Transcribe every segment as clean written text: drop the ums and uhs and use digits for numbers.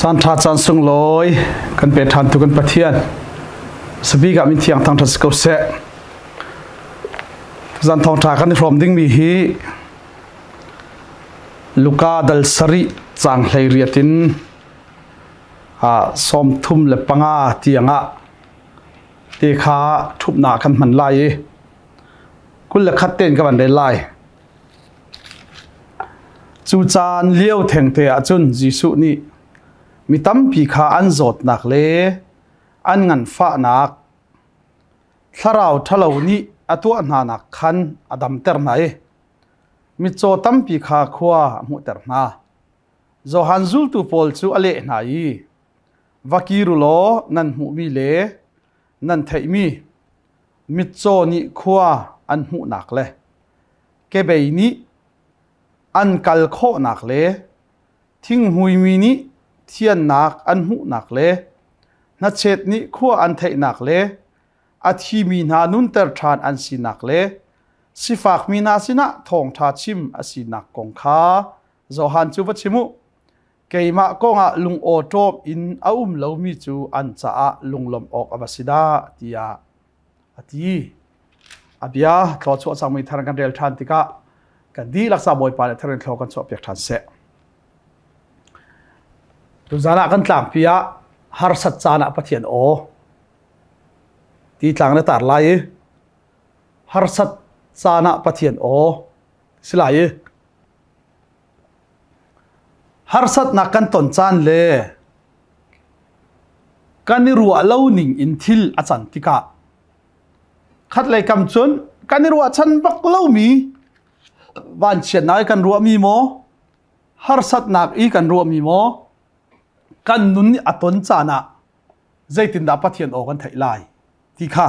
Caan ṭha caan sunglawi kan pe ṭhan tu kan Pathian sabik ah min thiang thangṭhat si ko seh. Zan thawngṭha kan i hrawm dingmi hi Luka dal sarih caang 18 in 35 tiangah te kha ṭhupnak kan hman lai i 21 tein ka van rel lai. Cu caan lio thengte ah cun Jesuh nih mi tampi kha an zawtnak le an nganfahnak thlarau ṭhalo nih a tuah hnanak khan a damter hna i mitcaw tampi kha khua a hmuhter hna. Johan zultu pawl cu a leh hna i, Va kir u law nan hmuhmi le nan theihmi mitcaw nih khua an hmuhnak le kebei nih an kal khawhnak le thinghmuimi nih thiannak an hmuhnak le hnachet nih khua an theihnak le a thimi hna nunter ṭhan an sinak le sifakmi hna sinah thawngṭha chim a sinak kong kha Johan cu va chim u. Keimah kongah lungawṭawm in a um lomi cu an caah lunglawmh awk a va si dah tiah a ti. A bia thluachuah cangmi thar kan rel ṭhan tikah kan dihlak ca Bawipa le thar in thlaw kan chuahpiak ṭhan seh. Tuzan ah kan tlangpi ah harsat caan ah Pathian aw ti tlang na tar lai i harsat caan ah Pathian aw si lai i harsatnak kan ton caan le kan i ruah lo ning in thil a can tikah khatlei kam cun kan i ruahchan bak lomi vanchiatnak i kan ruahmi maw harsatnak i kan ruahmi maw kan nun nih a ton caan ah zeitindah Pathian aw kan theih lai ti kha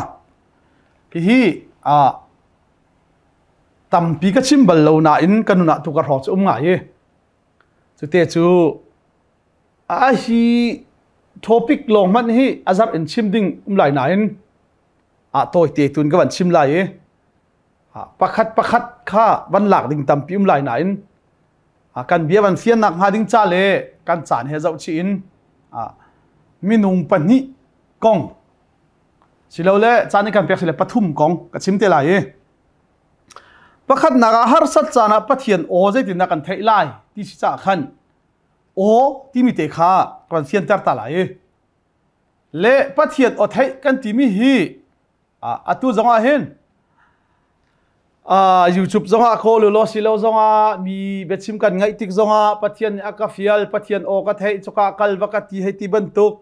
hihi tampi ka chim bal lo nain ka nun ah tu ka hrawk cu um ngai i cute cu a hi topic lawng hmanh hi a zarh in chim ding um lai nain a tawi te tun ka van chim lai i pakhat pakhat kha van lak ding tampi um lai nain kan bia van fiannak hnga ding ca le kan caan he zoh chih in minung pahnih kong silole caan in kan pek sile pathum kong ka chim te lai i pakhatnak ah harsat caan ah Pathian aw zeitindah kan theih lai ti si caah khan aw timi te kha kan fianter ta lai i le Pathian aw theih kan timi hi atu zong ah hin YouTube zongah call lo si lo zongah mi biachim kan ngaih tik zongah Pathian nih a ka fial Pathian aw ka theih cuka kal va ka ti hei ti bantuk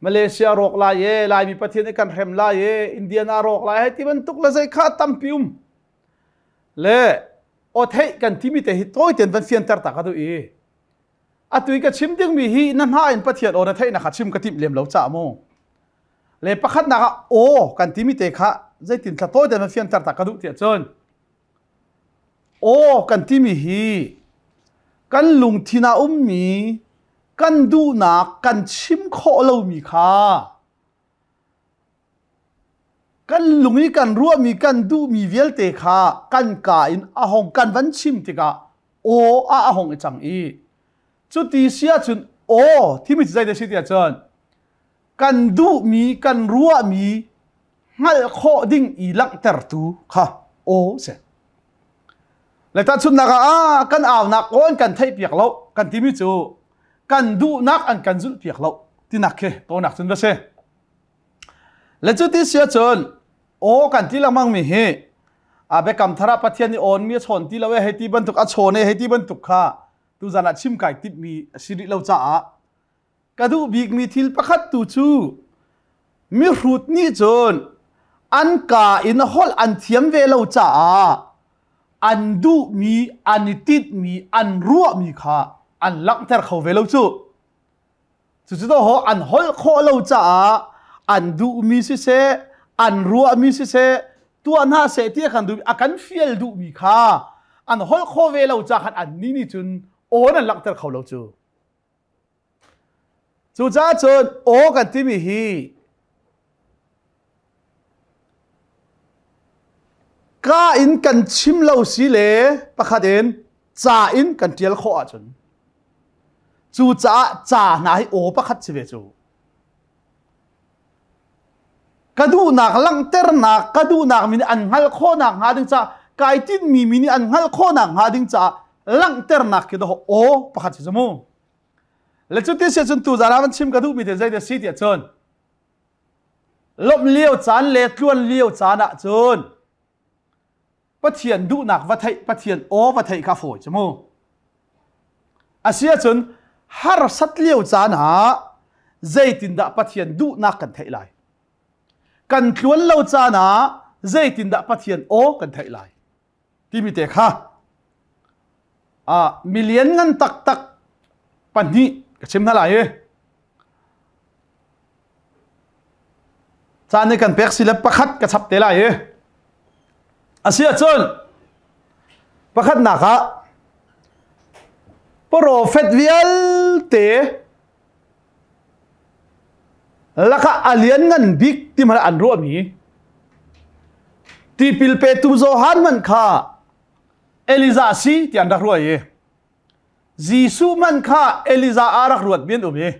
Malaysia rawk lai e Laimi Pathian nih kan hrem lai e Indiana rawk lai hei ti bantuk le zei kha tampi um le aw theih kan timi te hi tawi ten van fianter ta ka duh i atu i ka chim dingmi hi na hna in Pathian aw na theih na kha chim ka timh lem lo ca mu le pakhatnak ah aw kan timi te kha zeitin thla tawi ten van fianter ta ka duh tiah cun aw kan timi hi kan lungthin ah ummi kan duhnak kan chim khawh lomi kha kan lung i kan ruahmi kan duhmi vialte kha kan ka in a hong kan van chim tikah aw ah a hong i cang i cuti si ahcun aw thimi cu zei si tiah cun kan duhmi kan ruahmi hngalh khawh ding i langhtertu kha aw si. Le tahchunhnak ah kan aunak aw an kan theihpiak lo kan timi cu kan duhnak an kan zulhpiak lo tinak khi tonak cun va si. Le cu ti si ahcun aw kan ti lengmang mi hi a biakam thar ah Pathian nih awn mi a chawn ti lo e hei ti bantuk a chawn e hei ti bantuk kha tuzan ah chim kai timhmi a si rih lo caah ka duh bikmi thil pakhat tu cu mihrut nih cun an ka in holh an thiam ve lo caah an duhmi an i tinhmi an ruahmi kha an langhter kho ve lo cu cucu to ho an holh khawh lo caah an duhmi siseh an ruahmi siseh tuah hna seh ti a kan duh a kan fial duhmi kha an holh khawh ve lo caah khan an nih nih cun aw an langhter kho lo cu. Cucaah cun aw kan timi hi ka in kan chim lo si le pakhat in ca in kan ṭial khawh ahcun. Cucaah ca hna hi aw pakhat si ve cu. Ka duhnak langhternak, ka duhnak mi nih an hngalh khawhnak hnga ding caah, kai tinhmi mi nih an hngalh khawhnak hnga ding caah langhternak khi dawh aw pakhat si cu mu. Le cuti si cun tuzaan ah van chim ka duhmi te zei si tiah cun lawmh lio caan le tluan lio caan ah cun Pathian duhnak va theih Pathian aw va theih kha fawi cu mu. Asiahcun harsat lio caan ah zeitindah Pathian duhnak kan theih lai? Kan tluan lo caan ah zeitindah Pathian aw kan theih lai? Timi te kha milian ngan taktak pahnih ka chim hna lai i Caan nih kan pek si le pakhat ka chap te lai i. Asi ahcun pakhatnak ah profet vialte lakah a lianngan bik ti hmanh an ruahmi tipil petu Johan hmanh kha Elijah si ti an rak ruah i Jesuh hmanh kha Elijah a rak ruat mi an um i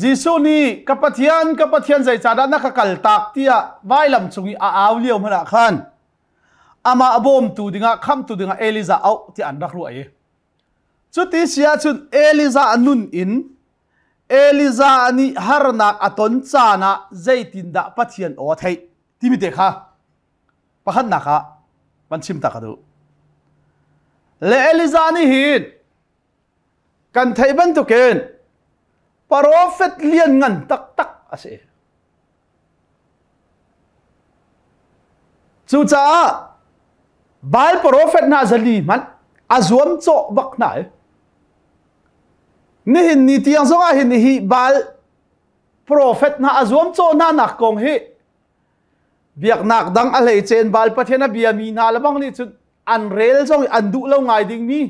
Jesuh nih ka Pathian, ka Pathian zeicahdah na ka kaltak tiah vailam cung i a au lio hmanh ah khan amah bawmtu dingah khamtu dingah Elijah auh tiah an rak ruah i cuti si ahcun Elijah nun in Elijah nih harnak a ton caan ah zeitindah Pathian aw a theih timi te kha pakhatnak ah van chim ta ka duh. Le Elijah nih hin Kan theih bantukin profet lianngan taktak a si. Cucaah Baal profet hna zali hmanh a zuamcawh bak hna i nihin ni tiang zongah hin hi Baal profet hna a zuamcawh hna nak kong hi biaknak dang a hleicen Baal pathian a biami hna le bang nih cun an rel zong i an duh lo ngai dingmi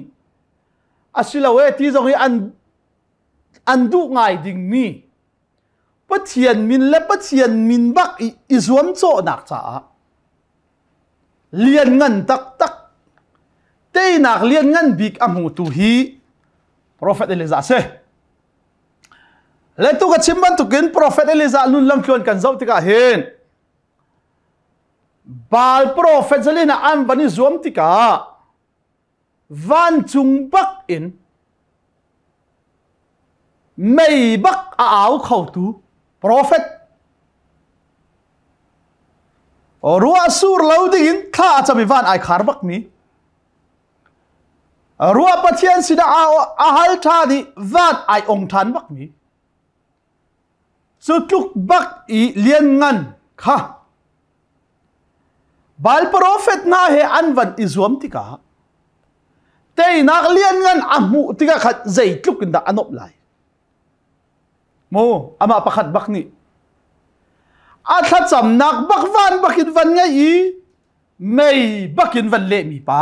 asilo e ti zong hi an an duh ngai dingmi Pathian min le Pathian min bak i i zuamcawhnak caah lianngan taktak teinak lianngan bik a hmutu hi Prophet Elijah si. Le tu ka chim bantukin Prophet Elijah nun lamtluan kan zoh tikah hin Baal prophet zalin ah an van i zuam tikah vancung bak in mei bak a au khotu profet ruah sur lo dingin thla a cam i van ai khar bak mi ruah pathian sinah a hal ṭhan i van ai ong ṭhan bak mi cu tluk bak i lianngan kha Baal profet hna he an van i zuam tikah teinak lianngan a hmuh tikah khan zeitluk in dah a nuamh lai. Mu amah pakhat bak nih a thlacamnak bak van bakin van ngei i mei bakin van lehmi pa.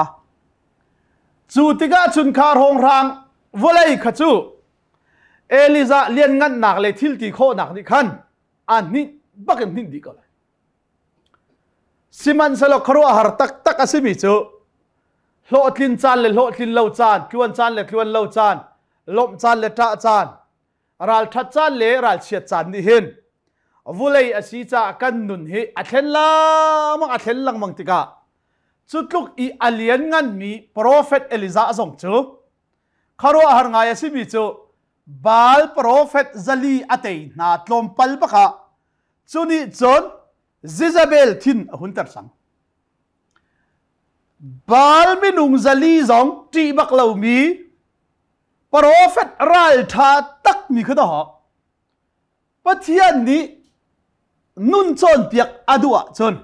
Cu tikah cun kha hrawnghrang vawlei kha cu Elijah lianngannak le thil ti khawhnak nih khan a hninh bakin hninh dih ko lai. Sihmanhsehlaw khuaruahhar taktak a simi cu hlawhtlin caan le hlawhtlin lo caan, tluan caan le tluan lo caan, lawmh caan le ṭah caan, ralṭhat caan le ralchiat caan nih hin vulei a si caah kan nun hi a thlen lengmang a thlen lengmang tikah cu tluk i a liannganmi profet Elijah zong cu khuaruahhar ngai a simi cu Baal profet 400 a tei hna tlawmpal bakah Cu nih cun Jezebel thin a hunter cang. Baal minung 400 zong ṭih bak lomi profet ralṭha takmi kha dawh Pathian nih nun cawnpiak a duh ahcun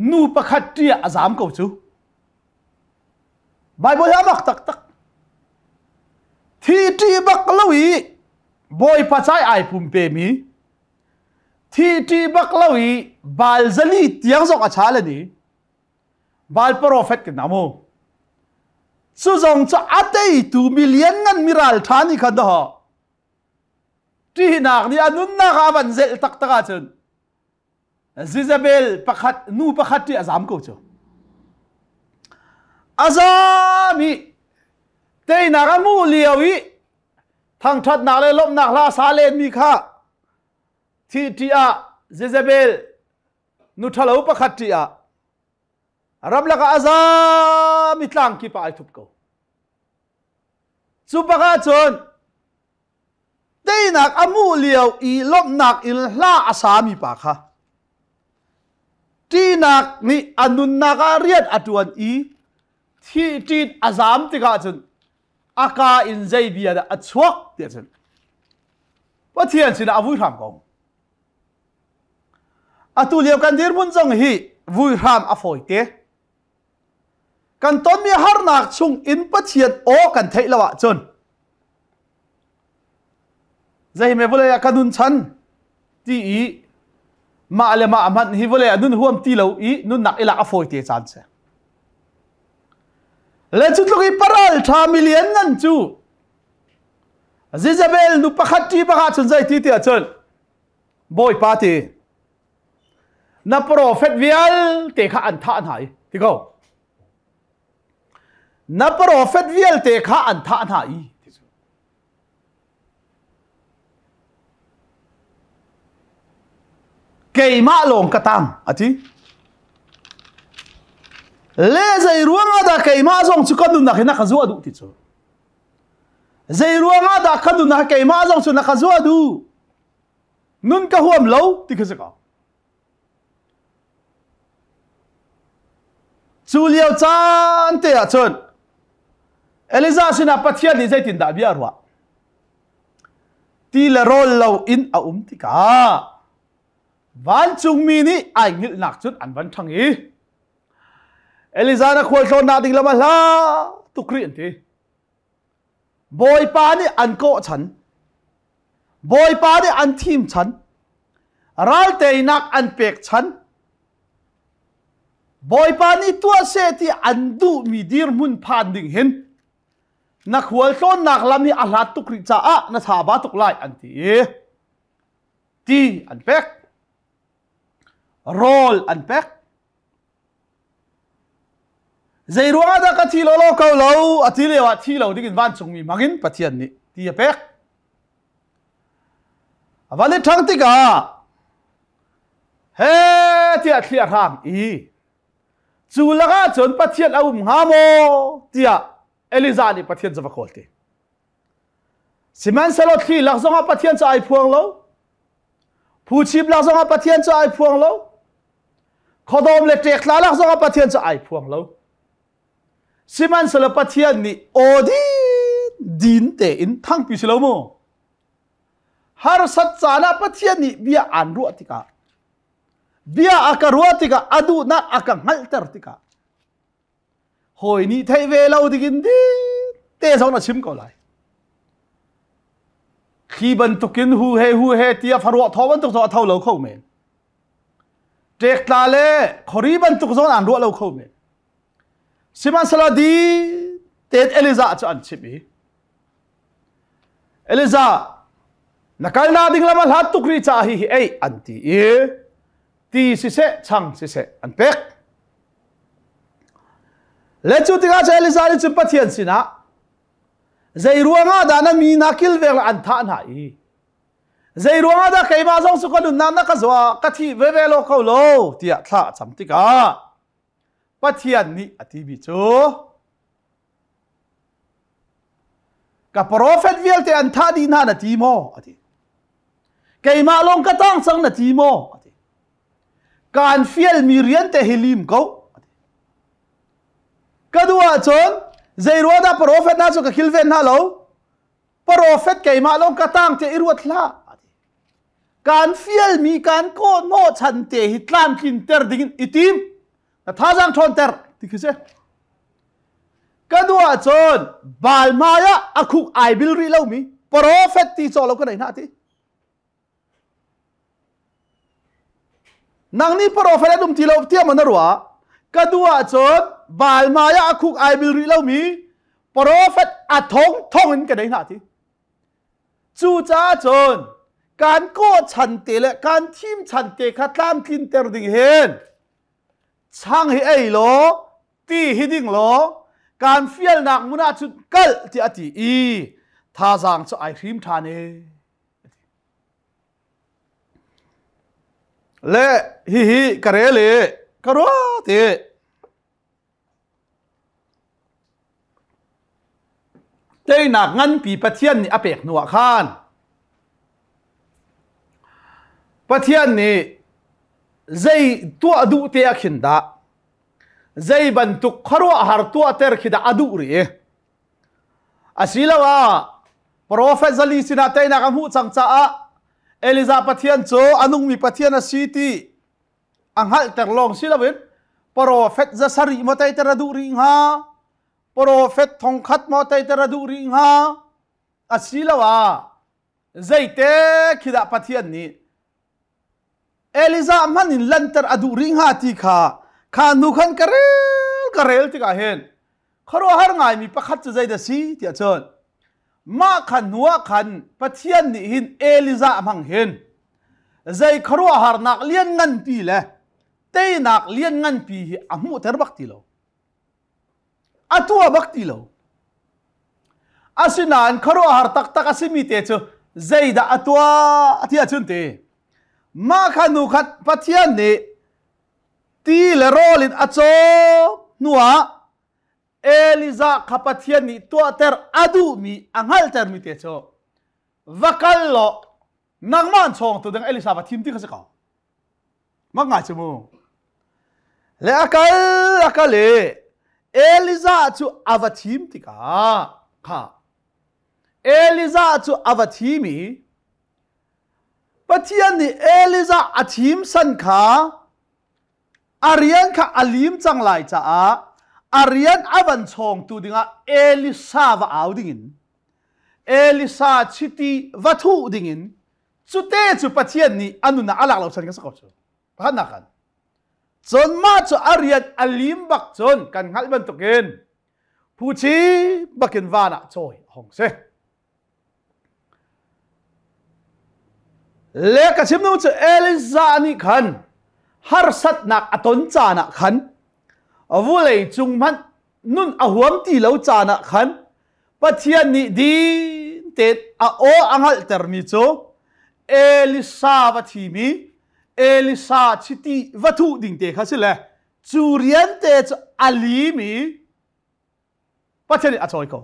nu pakhat ṭih ah a zaam ko cu. Bible hi a mak taktak. Thi ṭih bak lo i Bawipa cai ai pumpe mi thi ṭih bak lo i Baal 400 tiang zong a cha le ni Baal profet kan mu. Cu zong cu a teitu mi lianngan mi ralṭha nih khan dawh ṭihnak nih a nunnak ah a van zelh taktak ahcun Jezebel pakhat nu pakhat ṭih a zam ko cu. A zam i Teinak a hmuh lio i thangṭhatnak le lawmhnak hla sa lenmi kha thi ṭih ah Jezebel nu ṭhalo pakhat ṭih ah ramlak ah a zami tlang kip ah ai thup ko. Cu bak ahcun teinak a hmuh lio i lawmhnak in hla a sami pa kha ṭihnak nih a nunnak ah rian a ṭuan i thi ṭin a zaam tikah cun a kaa in zei bia dah a chuak tiah cun Pathian sinah a vui hram ko. Atu lio kan dirhmun zong hi vui hram a fawi te. Kan tonmi harnak chung in Pathian aw kan theih lo ahcun zeihme vawlei ah ka nun chan ti i mah le mah hmanh hi vawlei ah nun huam ti lo i nunnak i lak a fawi te caan si. Le cu tluk i paral ṭha milian ngan cu Jezebel nu pakhat ṭi bak ahcun zei ti tiah cun Bawipa ti na profet vialte kha an thah hna i ti ko na profet vialte kha an thah hna i keimah lawng ka tang a ti le zei ruangah dah keimah zong cu ka nunnak hi na ka zuah duh ti cu zei ruangah dah ka nunnak keimah zong cu na ka zuah duh nun ka huam lo ti khi si ko cu lio caan te ah cun Elijah sinah Pathian nih zeitindah bia a ruah ti le rawl lo in a um tikah vancungmi nih ai hngilhnak cun an van ṭhang i Elijah na khualtlawnnak ding lam a hla tuk rih an ti Bawipa nih an kawh chan Bawipa nih an thim chan ralteinak an pek chan Bawipa nih tuah seh ti an duhmi dirhmun phan ding hin na khualtlawnnak lam hi a hlat tuk rih caah na tha ba tuk lai an ti i ti an pek rawl an pek Zei ruangah dah ka thi lawlaw ko lo a ti lio ah thi lo dingin vancungmi hmangin Pathian nih ti a pek. A van i ṭhang tikah he tiah thli a hrang i cu lakah cun Pathian a um hnga maw tiah Elijah nih Pathian cu va kawl ti. Sihmanhsehlaw thli lak zongah Pathian cu ai phuang lo. Phuchip lak zongah Pathian cu ai phuang lo. Khuadawm le ṭektla lak zongah Pathian cu ai phuang lo. Sihmanhsehlaw Pathian nih aw din din tein thangpi si lo mu. Harsat caan ah Pathian nih bia aan ruah tikah bia a ka ruah tikah a duhnak a ka hngalhter tikah hawi nih theih ve lo dingin te zong na chim ko lai thli bantukin hu he hu he tia faruah thaw bantuk zong a tho lo kho men ṭek tla le khori bantuk zong an ruah lo kho men sihmanhsehlaw di ten Elijah cu an chimh i Elijah na kalnak ding lam a hlat tuk rih caah hi hi ei an ti i ti siseh chang siseh an pek Le cu tikah cu Elijah nih cun Pathian sinah zei ruangah dah na mi hna kilveng le an thah hna i zei ruangah dah keimah zong cu ka nunnak na ka zuah ka thih veve lo ko lo tiah thla a cam tikah Pathian nih a timi cu ka profet vialte an thah dih hna na ti maw a ti keimah lawng ka tang cang na ti maw a ti kaan fialmi rian te hi lim ko a ti ka duh ahcun zei ruah dah profet hna cu ka kilven hna lo profet keimah lawng ka tang te i ruat hlah a ti kaan fialmi kaan kawh hnawh chan te hi tlamtlinter dingin i tim na thazaang ṭhawnter ti khi si ka duh ahcun baal hmai ah a khuk ai bil rih lomi profet ti caw lo ka nei hna ti nang nih profet an um ti lo tiah maw na ruah ka duh ahcun baal hmai ah a khuk ai bil rih lomi profet a thong thong in ka nei hna ti Cucaah cun kan kawh chan te le kan thim chan te kha tlamtlinter ding hin chang hi ei law ti hi ding law Kaan fialnak hmun ah cun kal tiah a ti i thazaang cu ai hrim ṭhan e. Le hihi ka rel i ka ruat i teinak nganpi Pathian nih a pek hnuah khan Pathian nih zei tuah duh te ah khin dah zei bantuk khuaruahhar tuahter khi dah a duh rih i asiloah profet zali sinah teinak a hmuh cang caah Elijah Pathian cu a nungmi Pathian a si ti a hngalhter lawng si loin profet zasarih maw teiter a duh rih hnga profet thongkhat maw teiter a duh rih hnga asiloah zeite khi dah Pathian nih Elijah hman in lanter a duh rih hnga ti kha kha hnu khan ka rel ka rel tikah hin khuaruahhar ngaimi pakhat cu zeidah si tiah cun mah kha hnu ah khan Pathian nih hin Elijah hmang hin zei khuaruahharnak liannganpi le teinak liannganpi hi a hmuhter bak ti lo. A tuah bak ti lo. Asinain khuaruahhar taktak a simi te cu zeidah a tuah ti ahcun ti mah kha nu khat Pathian nih ti le rawl in a cawm hnuah Elijah kha Pathian nih tuahter a duhmi a hngalhtermi te cu va kal law nangmah an chawngtu ding Elisa va thim ti kha si ko. Mak ngai cu mu. Le a kal a kal i Elijah cu a va thim tikah kha Elijah cu a va thim i Pathian nih Elijah a thim san kha a rian kha a lim cang lai caah a rian a van chawngtu dingah Elisa va au dingin Elisa chiti va thuh dingin Cute cu Pathian nih a nun ah a lak lo chan ka si ko cu. Pakhatnak kan. Cun mah cu a rian a lim bak cun kan hngalh bantukin phuchi bakin van ah cawi a hong si. Le ka chim nu cu Elijah nih khan harsatnak a ton caan ah khan vulei cung hmanh nun a huam ti lo caan ah khan Pathian nih din tein a aw a hngalhtermi cu Elisa va thimi Elisa chiti va thuh ding te kha si le cu rian te cu a lim i Pathian nih a cawi ko.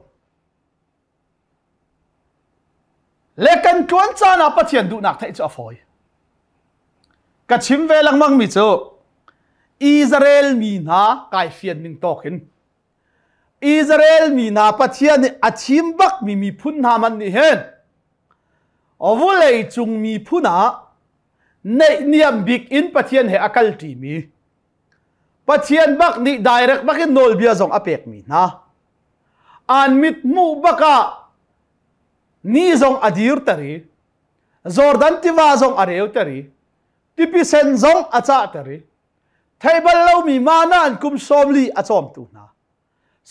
Le kan ṭuan caan ah Pathian duhnak theih cu a fawi. Ka chim ve lengmang mi cu Israel mi hna kai fian ning tawk in Israel mi hna Pathian nih a thim bakmi miphun hna man nih hin vulei cung miphun ah neihniam bik in Pathian he a kalṭimi Pathian bak nih direct bak in nawlbia zong a pekmi hna an mit hmuh bak ah ni zong a dirter i Jordan tiva zong a reuter i tipi sen zong a cahter i Thei bal lomi mana an kum 40 a cawmtu hna.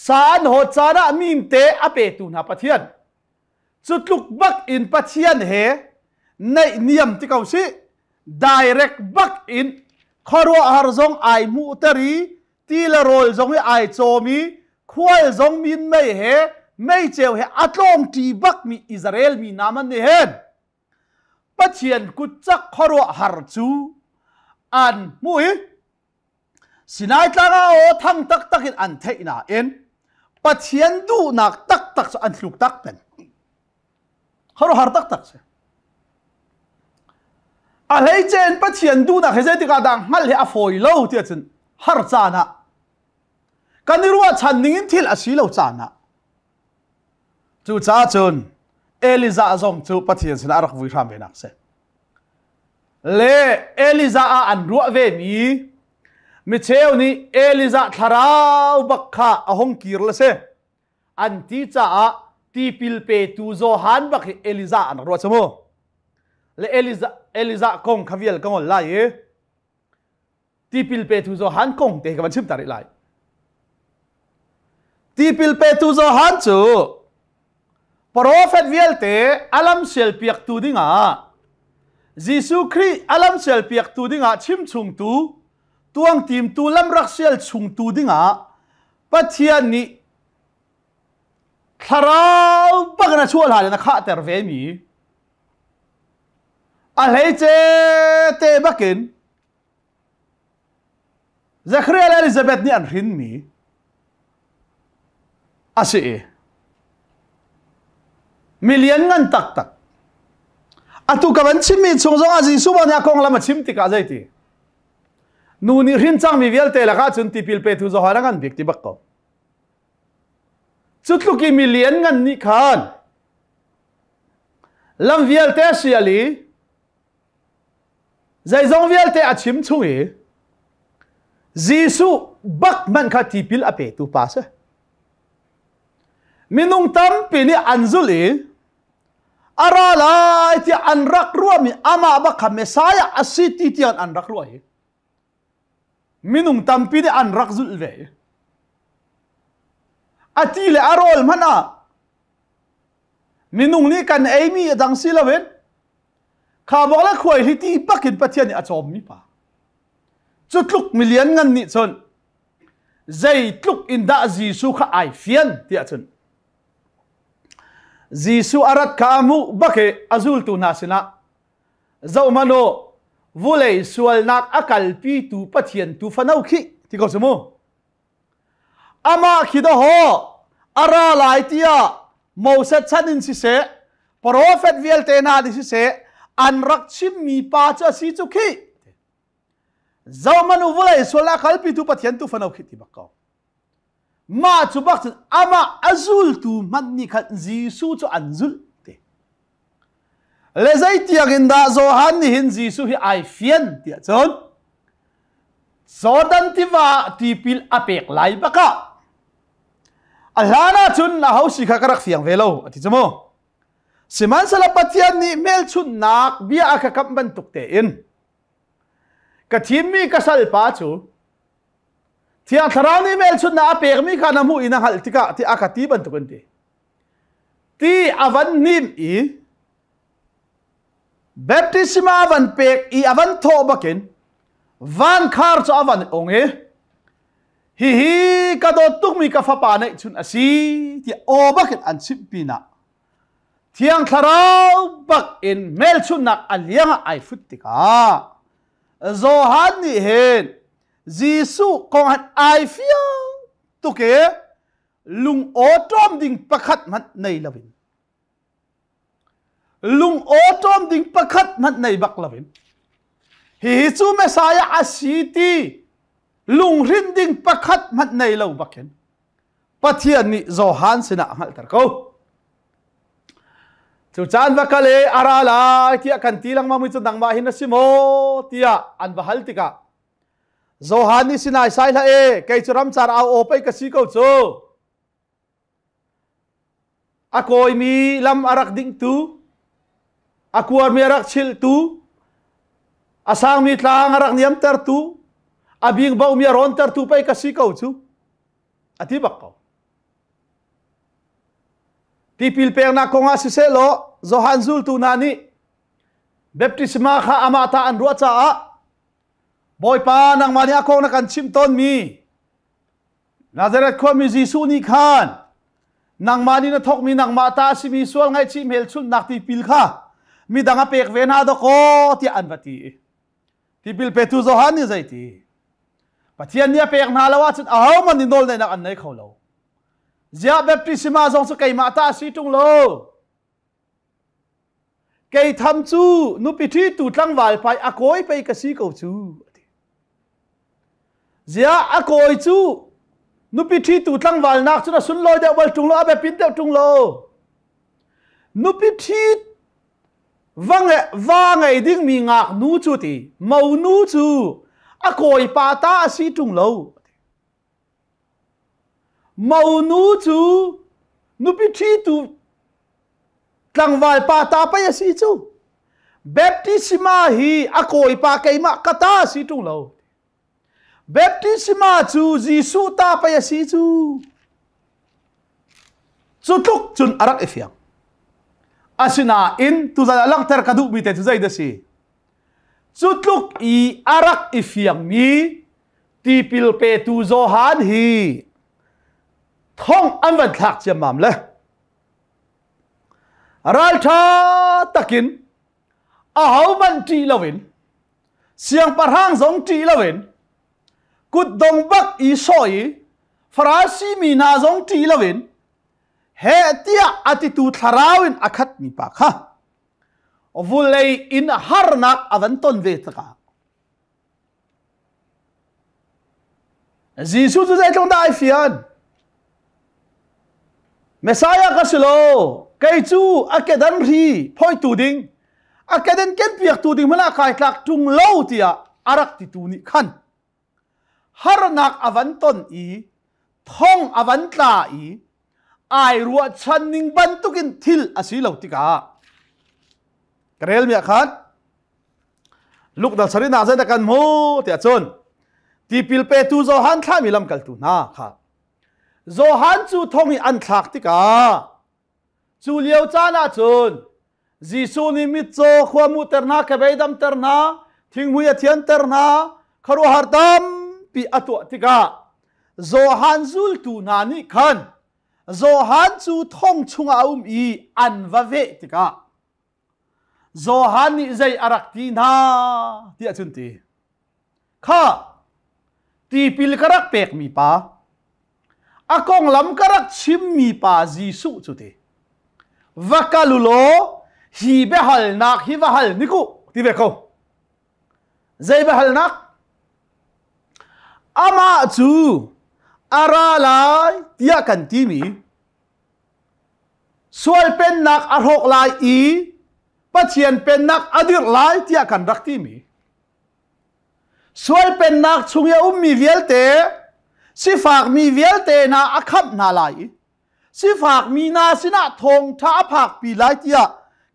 Sa an hawt caan ah mimte a petu hna Pathian. Cu tluk bak in Pathian he naihniam ti ko si direct bak in khuaruahhar zong ai hmuhter i ti le rawl zong i ai cawm i khual zong min mei he meiceu he a tlawngṭi bakmi Israel mi hna man nih hin Pathian kutcak khuaruahhar cu an hmuh i Sinai tlang ah aw thang taktak in an theih nain Pathian duhnak taktak cu an tluk tak peng. Khuaruahhar taktak si. A hleice in Pathian duhnak hi zeitik ah dah hngalh hi a fawi lo tiah cun har caan ah kan i ruahchan ning in thil a si lo caan ah Cucaah cun Elijah zong cu Pathian sinah a rak vui hram ve nak si. Le Elijah ah an ruah ve mi micheu nih Elijah thlarau bak kha a hong kir le si. An ti caah tipil petu Johan bak hi Elijah an rak ruah cu mu. Le Elijah Elijah kong kha vial ka ngol lai i Tipil petu Johan kong te ka van chim ta rih lai. Tipil petu Johan cu profet vialte alam sial piaktu dingah Jesuh Khrih alam sial piaktu dingah chim chungtu tuang timtu lam rak sial chungtu dingah Pathian nih Thlarau bak na chuah hlan in a khahter ve mi a hleice te bakin Zechariah le Elizabeth nih an hrinmi a si i milian ngan taktak. Atu ka van chimmi chung zong ah Jesuh nih a konglam a chim tikah zeiti? Nu nih hrin cangmi vialte lakah cun tipil petu Johan a ngan bik ti bak ko. Cu tluk i milian ngan nih khan lam vialte a sial i zeizong vialte a chim chung i Jesuh bak hmanh kha tipil a petu pa si. Minung tampi nih an zulh i a ra lai tiah an rak ruahmi amah bak kha Messiah a si ti tiang an rak ruah i minung tampi nih an rak zulh ve. A ti le a rawl hmanh ah minung nih kan eimi a dang si loin khabawk le khuai hi ti bakin Pathian nih a cawmmi pa. Cu tluk milian ngan nih cun zeitluk in dah Jesuh kha ai fian tiah cun Jesuh a rat kha a hmuh bak i a zultu hna sinah zohhmanh u vulei sualnak a kalpitu Pathian tu fano khi ti ko su mu amah khi dawhaw a ra lai tiah Moses chan in siseh profet vialte hna nih siseh an rak chimmi pa cu a si cu khi zohhmanh u vulei sual a kalpitu Pathian tu fano khi ti bak ko Mah cu bak cun amah a zultu hmanh nih khan Jesuh cu an zulh ti. Le zeitiang in dah Johan nih hin Jesuh hi ai fian tiah cun Jordan tiva tipil a pek lai bak ah a hlan ah cun a ho si kha ka rak fiang ve lo a ti cu mu. Sihmanhsehlaw Pathian nih hmelchunhnak bia a ka kamh bantuk tein ka thimmi ka salpa cu Thiang Thlarau nih hmelchunhnak a pekmi kha na hmuh i na hngalh tikah ti a ka ti bantuk an ti. Ti a van hnim i baptisma a van pek i a van thawh bakin vankhar cu a van ong i hihi ka dawt tukmi ka fapa neih chun a si tiah aw bakin an chimh pinah Thiang Thlarau bak in hmelchunhnak a liang ah ai fut tikah Johan nih hin Jesuh kong han ai fiang tuk i lung awṭawm ding pakhat hmanh nei loin lung awṭawm ding pakhat hmanh nei bak loin hihi cu Messiah a si ti lunghrinh ding pakhat hmanh nei lo bakin Pathian nih Johan sinah a hngalhter ko. Cu caan va kal i a ra lai tiah kan ti lengmang mi cu nangmah hin na si maw tiah an va hal tikah Johan nih sinai sai hlah e kei cu ramcar au aw pei ka si ko cu. A kawimi lam a rak dingtu, a kuarmi a rak chilhtu, a sangmi tlang a rak niamtertu, a bingbomi a rawntertu pei ka si ko cu. A ti bak ko. Tipil peknak kongah siseh law Johan zultu hna nih baptisma kha amah ta an ruah caah Bawipa nangmah nih a kong na kan chimh tawnmi Nazareth khuami Jesuh nih khan nangmah nih na thawkmi nangmah ta a simi sual ngaihchih hmelchunhnak tipil kha midang a pek ve hna dawkaw tiah an va ti. Tipil petu Johan nih zeiti? Pathian nih a pek hna lo ahcun ahohmanh nih nawlneihnak an nei kho lo. Ziah baptisma zong cu keimah ta a si ṭung lo. Kei tham cu nupi ṭhitu tlangval pai a kawi pei ka si ko cu. Ziah a kawi cu nupi ṭhitu tlangval nak cun a sunlawi deuh bal ṭung lo, a biapit deuh ṭung lo. Nupi ṭhi va va ngei dingmi ngaknu cu ti monu cu a kawipa ta a si ṭung lo. Monu cu nupi ṭhitu tlangval pa ta pei a si cu. Baptisma hi a kawipa keimah ka ta a si ṭung lo. Baptisma cu Jesuh ta pei a si cu. Cu tluk cun a rak i fiang. Asinain tuzan ah langhter ka duhmi te cu zei dah si? Cu tluk i a rak i fiangmi tipil petu Johan hi thong an van thlak ciammam le. Ralṭha takin ahohmanh ṭih loin siangpahrang zong ṭih loin kutdong bak i sawh i Farasi mi hna zong ṭih loin heh tiah a titu thlarau in a khatmi pa kha vulei in harnak a van ton ve tikah Jesuh cu zeitluk dah ai fian? Messiah ka si lo. Kei cu a kedan hri phoitu ding, a kedan kenpiaktu ding hmanh ah kai tlak ṭung lo tiah a rak titu nih khan harnak a van ton i thong a van tla i ai ruahchan ning bantukin thil a si lo tikah ka rel mi ah khan Luke dal sarihnak zeidah kan hmuh tiah cun tipil petu Johan thlahmi lamkaltu hna kha Johan cu thong i an thlak tikah cu lio caan ah cun Jesuh nih mitcaw khua muhter hna kebei damter hna thinghmui a thianter hna khuaruahhar tampi a tuah tikah Johan zultu hna nih khan Johan cu thong chungah a um i an va veh tikah Johan nih zei a rak ti hna tiah cun ti. Kha tipil ka rak pekmi pa, a konglam ka rak chimmi pa Jesuh cu ti. Va kal u law hi biahalnak hi va hal hnik u ti ve ko. Zei biahalnak? Amah cu a ra lai tiah kan timi Sual pennak a hrawk lai i Pathian pennak a dirh lai tiah kan rak timi. Sual pennak chung i a ummi vialte, sifakmi vialte hna a khamh hna lai i sifakmi hna sinah thawngṭha a phakpi lai tiah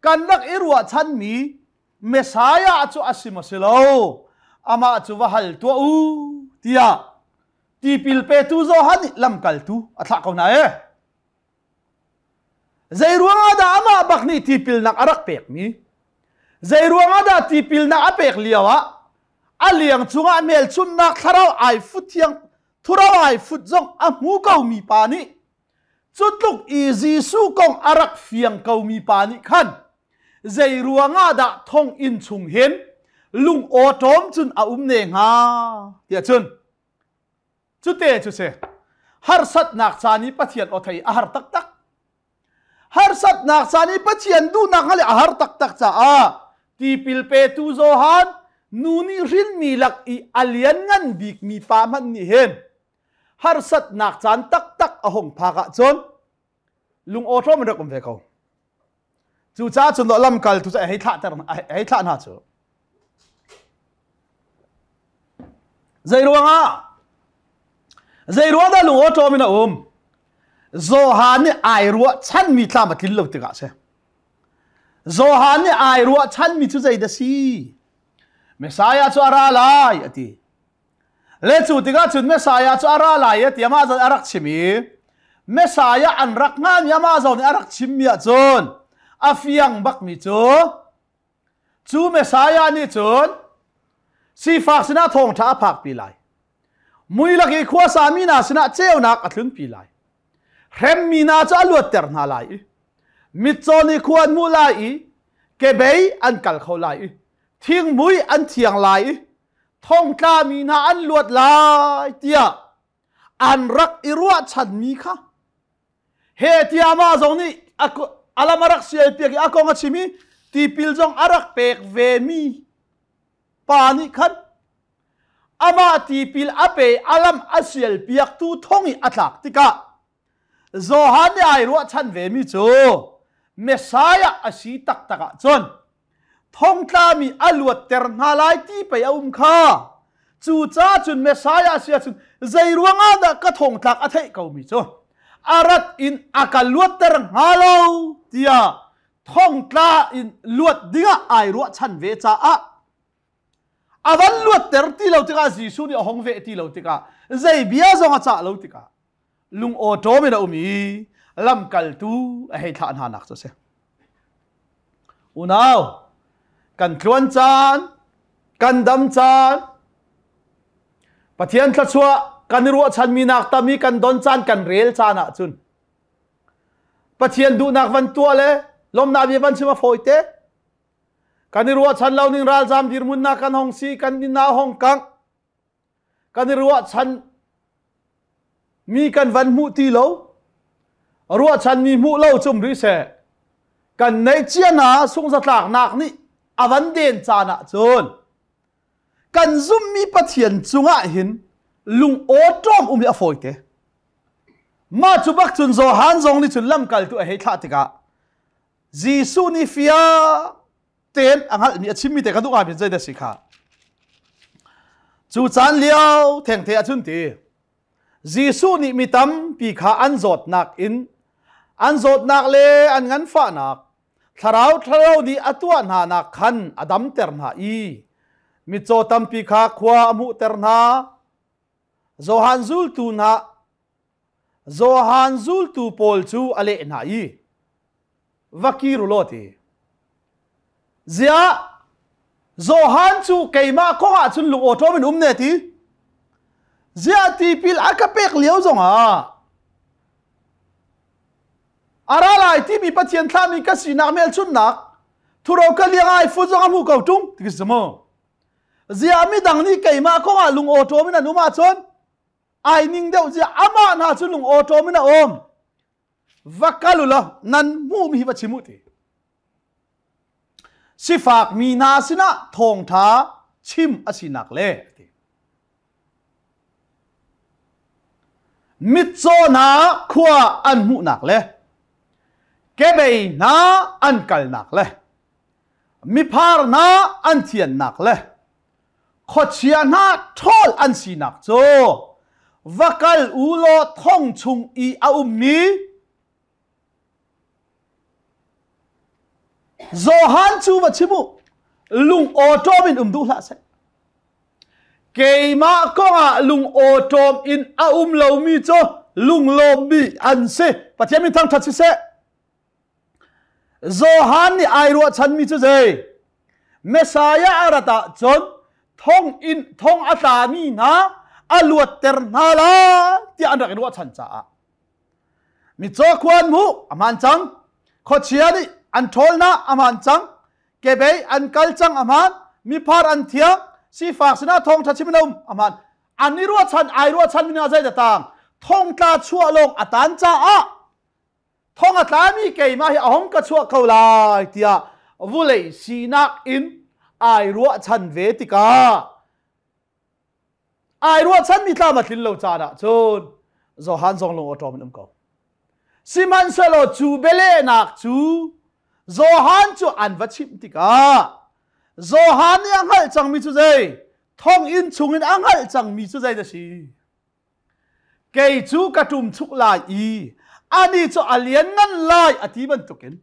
kan rak i ruahchanmi Messiah cu a si maw si lo, amah cu va hal tuah u tiah tipil petu Johan nih lamkaltu a thlah ko hna e. Zei ruangah dah amah bak nih tipilnak a rak pekmi? Zei ruangah dah tipilnak a pek lio ah a liang cungah hmelchunhnak thlarau ai fut thiang thuro ai fut zong a hmu komi pa nih cu tluk i Jesuh kong a rak fiang komi pa nih khan zei ruangah dah thonginn chung hin lung awṭawm cun a um ne hnga tiah cun Cute cu si. Harsatnak caan i Pathian aw thei a har taktak. Harsatnak caan i Pathian duhnak hngalh a har taktak caah tipil petu Johan nu nih hrinmi lak i a lianngan bikmi pa hmanh nih hin harsatnak caan taktak a hung phak ahcun lung awṭawm in rak um ve ko. Cucaah cun lamkaltu cu a hei thlahter a hei thlah hna cu. Zei ruangah? Zei ruang dah lung awṭawm in a um? Johan nih ai ruahchanmi tlam a tlin lo tikah a si. Johan nih ai ruahchanmi cu zei dah si? Messiah cu a ra lai a ti. Le cu tikah cun Messiah cu a ra lai ti amah zawn a rak chim i Messiah an rak ngami amah zawn nih a rak chimmi ahcun a fiang bakmi cu cu Messiah nih cun sifak sinah thawngṭha a phakpi lai. Mui lak i khuasa mi hna sinah ceunak a tlunpi lai. Hremmi hna cu a luatter hna lai i mitcaw nih khua an hmuh lai i kebei an kal kho lai i thingmui an thiang lai i thongtlami hna an luat lai tiah an rak i ruahchanmi kha he tiah mah zong nih a lam a rak sial piak i a kong a chim i tipil zong a rak pek ve mi pa nih khan amah tipil a pe a lam a sial piaktu thong i a tlak tikah Johan nih ai ruahchan vemi cu Messiah a si taktak ahcun thongtlami a luatter hna lai ti pei a um kha. Cucaah cun Messiah a si ahcun zei ruangah dah ka thongtlak a theih komi cu a rat in a ka luatter hnga lo tiah thongtla in luat dingah ai ruahchan ve caah a van luatter ti lo tikah Jesuh nih a hong veh ti lo tikah zei bia zong a cah lo tikah lung awṭawm in a um i lamkaltu a hei thlah hna nak cu a si. Unau, kan tluan caan, kan dam caan, Pathian thluachuah kan i ruahchanmi nak tam i kan don caan, kan rel caan ahcun Pathian duhnak van tuah le Lawmnak bia van chim a fawi te. Kan i ruahchan lo ning ralzam dirhmun na kan hong si, kan inn ah hong kang. Kan i ruahchan mi kan van hmuh ti lo. Ruahchan mi hmuh lo cum rih seh. Kan neih cia hna sungzatlaknak nih a van den caan ah cun kan zumhmi Pathian cungah hin lung awṭawm um hi a fawi te. Mah cu bak cun Johan zong nih cun lamkaltu a hei thlah tikah Jesuh nih fiang tein a hngalhmi a chimmi te ka duh ngaimi zeidah si kha. Cu caan lio thengte ah cun ti Jesuh nih mi tampi kha an zawtnak in an zawtnak le an nganfahnak thlarau ṭhalo nih a tuah hna nak khan a damter hna i mitcaw tampi kha khua a hmuhter hna. Johan zultu hna Johan zultu pawl cu a leh hna i va kir u law ti. Ziah Johan cu keimah kong ah cun lung awṭawm in um ne ti. Ziah tipil a ka pek lio zongah a ra lai timi Pathian thlahmi ka sinak hmelchunhnak thuro ka liang ai fu zong a hmu ko ṭung ti si mu. Ziah midang nih keimah kong ah lung awṭawm in an um ahcun ai ning deuh ziah amah hna cu lung awṭawm in a um. Va kal u law nan hmuhmi hi va chim u ti. Sifak mi hna sinah thawngṭha chim a sinak le ti. Mitcaw hna khua an hmuhnak le kebei hna an kalnak le miphar hna an thiannak le khuachia hna ṭhawl an sinak cu va kal u law thong chung i a ummi Johan cu va chim u lung awṭawm in um duh hlah seh keimah kongah lung awṭawm in a um lomi cu lunglawmmi an si Pathian min thangṭhat siseh Johan nih ai ruahchanmi cu zei? Messiah a rat ahcun thong in thong a tlami hna a luatter hna lai tiah an rak i ruahchan caah mitcaw khua an hmuh a hmaan cang khuachia nih an ṭhawl hna a hmaan cang kebei an kal cang a hmaan miphar an thiang sifak sinah thawngṭha chim in a um a hmaan an i ruahchan ai ruahchan mi hna zei dah tang thongtla chuah lawng a tan caah thong a tlami keimah hi a hong ka chuah ko lai tiah vulei sinak in ai ruahchan ve tikah ai ruahchanmi tlam a tlin lo caan ah cun Johan zong lung awṭawm in um ko sihmanhsehlaw cu bialehnak cu Johan cu an va chimh tikah Johan nih a hngalh cangmi cu zei thonginn chungin a hngalh cangmi cu zei da si Kei cu ka ṭumchuk lai i anih cu a lianngan lai a ti bantukin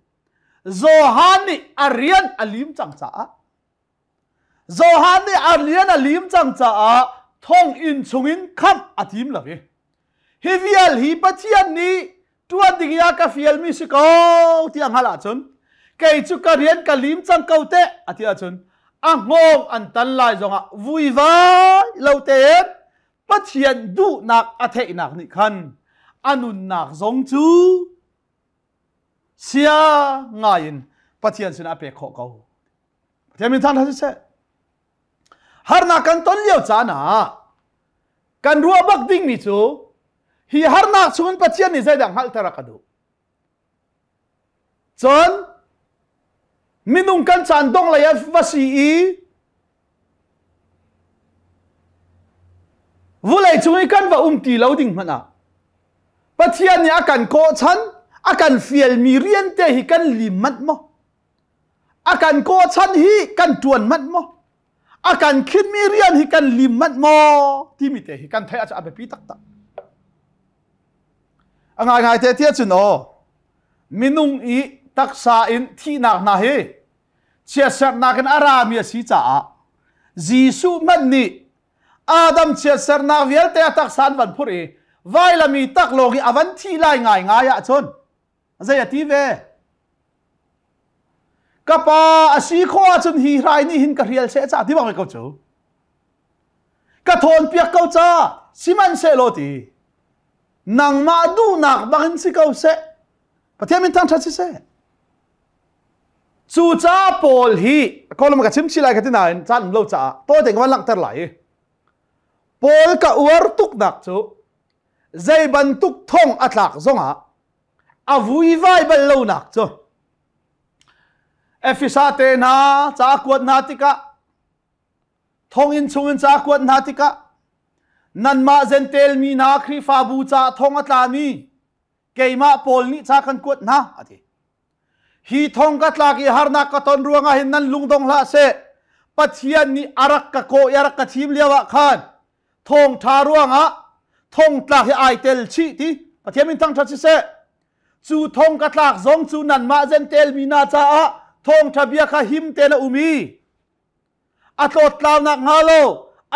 Johan nih a rian a lim cang caah Johan nih a rian a lim cang caah thonginn chungin khamh a tim lo i hi vial hi Pathian nih ṭuan ding i a ka fialmi si ko ti a hngalh ahcun kei cu ka rian ka lim cang ko teh a ti ahcun a hngawng an tan lai zongah vuivai lo tein Pathian duhnak a theihnak nih khan a nunnak zong cu sia ngai in Pathian sinah a pek khawh ko. Pathian min thangṭhat siseh. Harnak kan ton lio caan ah kan ruah bak dingmi cu hi harnak chungin Pathian nih zeidah hngalhter a ka duh. Cun minung kan caan dong lei ah va si i vulei cung i kan va um ti lo ding hmanh ah Pathian nih a kan kawhchan a kan fialmi rian te hi kan lim manh maw? A kan kawhchan hi kan ṭuan manh maw? A kan khinmi rian hi kan lim manh maw? Timi te hi kan theih ahcun a biapi taktak. A ngaingai te tiah cun aw minung i taksa in thihnak hna hi chiatserhnak in a rami a si caah Jesuh hmanh nih Adam chiatserhnak vialte a taksa an van phurh i vailam i taklawng i a van thih lai ngaingai ahcun zei a ti ve? Ka pa a si khawh ahcun hi hrai nih hin ka hrial seh ca ti bak ko cu. Ka thawnpiak ko ca sihmanhsehlaw ti nangmah duhnak bangin si ko seh Pathian min thangṭhat siseh. Cu ca pawl hi kawlram ka chim chi lai ka ti nain caan um lo caah tawi tein ka van langhter lai i Paul ka uar tuknak cu zei bantuk thong a tlak zongah a vuivai bal lonak cu Efesa te hna ca kuat hna tikah thonginn chungin ca kuat hna tikah nanmah Jentail mi hna Khrihfabu ca thong a tlami keimah Paul nih ca kan kuat hna a ti. Hi thong ka tlak i harnak ka ton ruangah hin nan lungdong hlah seh. Pathian nih a rak ka kawh i a rak ka thim lio ah khan thawngṭha ruangah thongtlak hi ai tel chih ti Pathian min thangṭhat siseh. Cu thong ka tlak zong cu nanmah Jentail mi hna caah thawngṭha bia kha him tein a um i a tlawttlau hnga lo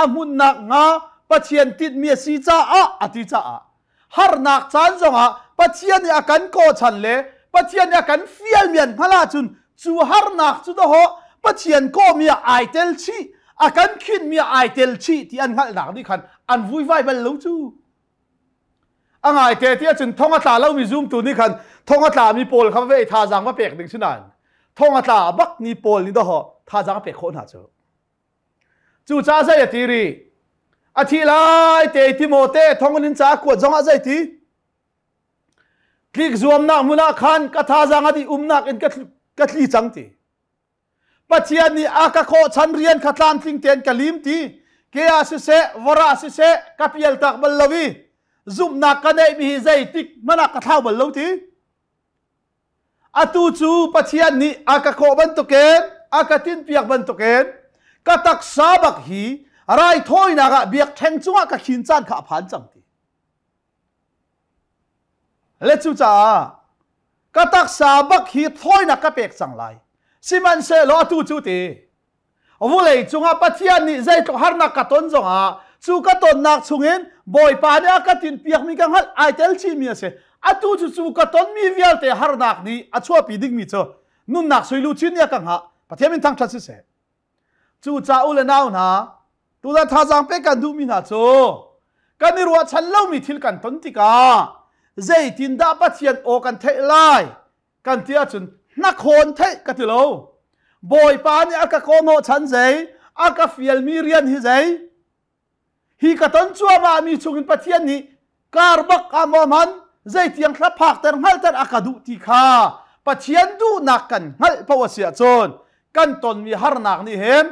a hmunhnak hnga Pathian tinhmi a si caah a ti caah harnak caan zongah Pathian nih a kan kawchan le Pathian nih a kan fialmi an hngalh ahcun cu harnak cu dawhawh Pathian kawhmi ah ai tel chih a kan khinmi ah ai tel chih ti an hngalhnak nih khan an vuivai bal lo cu a ngai te ti ahcun thong a tla lomi zumtu nih khan thong a tlami pawl kha ve thazaang va pek ding si nain thong a tla bak ni pawl nih dawh thazaang a pek khawh hna cu cucaah zei a ti ri a thi lai te Timote thong in ca kuat zong ah zei ti tlik zuamnak hmun ah khan ka thazaang a dih umnak in ka tli cang ti Pathian nih a ka khawhchan rian kha tlamtling tein ka lim ti ke ah siseh vawr ah siseh ka pial tak bal lo i zumhnak ka neihmi hi zeitik hmanh ah ka thlau bal lo ti atu cu Pathian nih a ka khawh bantukin a ka tinpiak bantukin ka taksa bak hi raithawinak ah biakṭheng cungah ka khin caan kha a phan cang ti Le cucaah ka taksa bak hi thawinak ka pek cang lai. Sihmanhsehlaw atu cu ti vulei cungah Pathian nih zeitluk harnak ka ton zongah cu ka tonnak chungin Bawipa nih a ka tinpiakmi ka hngalh ai tel chihmi a si. Atu cu cu ka tonmi vialte harnak nih a chuahpi dingmi cu nunnak suiluchin nih a ka hngah. Pathian min thangṭhat siseh. Cucaah u le nau hna, tuzan thazaang pek kan duhmi hna cu kan i ruahchan lomi thil kan ton tikah zeitindah Pathian aw kan theih lai kan ti ahcun hnakhawn theih ka ti lo. Bawipa nih a ka kawhhnawhchan zei, a ka fialmi rian hi zei, Hi ka ton cuahmah mi chungin Pathian nih kar bak ah maw hman zeitiang thla phakter hngalhter a ka duh ti kha Pathian duhnak kan hngalh paoh a si ahcun kan tonmi harnak nih hin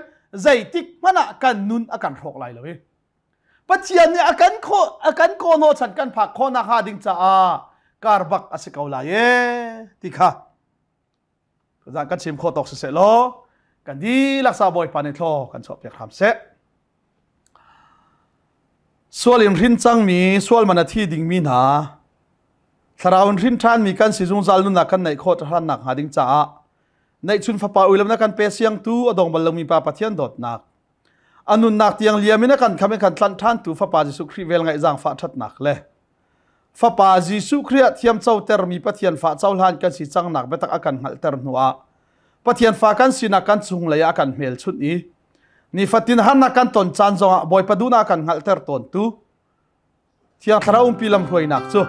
zeitik hmanh ah kan nun a kan hrawk lai lo i Pathian nih a kan khawh a kan kawhnawh chan kan phak khawhnak hnga ding caah kar bak a si ko lai e ti kha Zan kan chim khawh tawk siseh law kan dihlak sa Bawipa nih thlaw kan chuah piak hram seh. Sual in hrin cangmi, sual man a thi dingmi hna, thlarau in hrin ṭhanmi kan si zungzal nunnak kan neih khawh ṭhannak hnga ding caah neihchun fapa uilam na kan pe siangtu a dong bal lomi pa Pathian dawtnak a nunnak tiang liam in a kan kham in kan tlanh ṭhantu fapa Jesuh Khrih vel ngaih zaangfah ṭhatnak le Fapa Jesuh Khrih ah thiamcotermi Pathian fa cohlan kan si cangnak biatak a kan hngalhter hnuah Pathian fa kan sinak kan chunglei ah a kan hmelchunh i nifatin harnak kan ton caan zongah Bawipa duhnak a kan hngalhter tawntu Thiang Thlarau umpi lamhruainak cu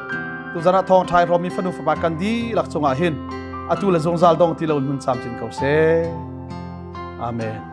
tuzan ah thawngṭha i hrawmmi fanu fapa kan dihlak cungah hin atu le zungzal dong ti lo in hmun camcin ko seh. Amen.